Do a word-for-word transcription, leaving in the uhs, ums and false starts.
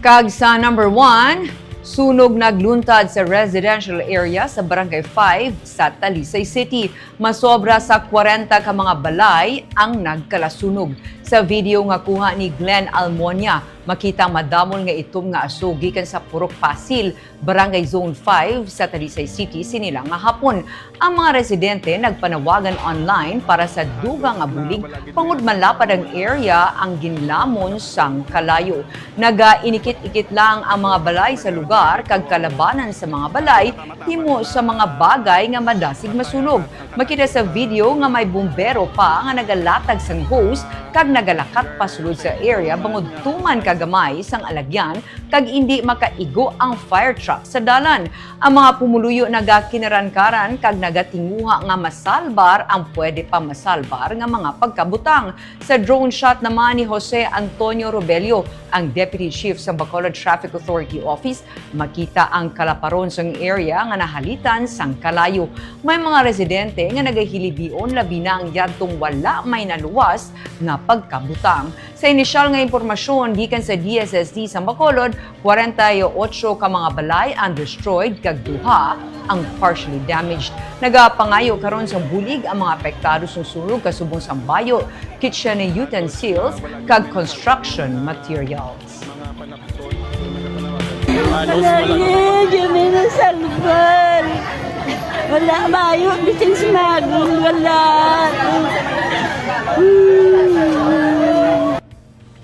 Kag sa number one, sunog nagluntad sa residential area sa Barangay five sa Talisay City. Masobra sa kwarenta ka mga balay ang nagkalasunog. Sa video nga kuha ni Glenn Almonia, makita madamol nga itom nga aso gikan sa Purok Pasil, Barangay Zone five sa Talisay City, sini lang nga hapon. Ang mga residente nagpanawagan online para sa dugang nga bulig, bangod malapad ang area ang ginlamon sang kalayo. Nagainikit-ikit lang ang mga balay sa lugar, kag kalabanan sa mga balay himo sa mga bagay nga madasig masunog. Makita sa video nga may bumbero pa nga nagalatag sang hose kag nagalakat pasulod sa area, bangod tuman ka gamay sang alagyan kag indi makaigo ang fire truck sa dalan. Ang mga pumuluyo nagakinarankaran kag nagatinguha nga masalbar ang pwede pa masalbar nga mga pagkabutang. Sa drone shot naman ni Jose Antonio Robelio, ang Deputy Chief sa Bacolod Traffic Authority Office, makita ang kalaparon sang area nga nahalitan sang kalayo. May mga residente nga nagahilibion, labi na ang yadtong wala may naluwas nga pagkabutang. Sa inisyal nga impormasyon gikan sa D S S D sa Bacolod, kwarenta y otso ka mga balay ang destroyed kag duha ang partially damaged. Nagapangayo karon sang bulig ang mga apektado sang sunog, kasubong sang bayo, kitchen utensils, kag construction materials. Wala, yun, yun, yun, salbar. Wala, bayo, bitin si Magong, wala. Hmm.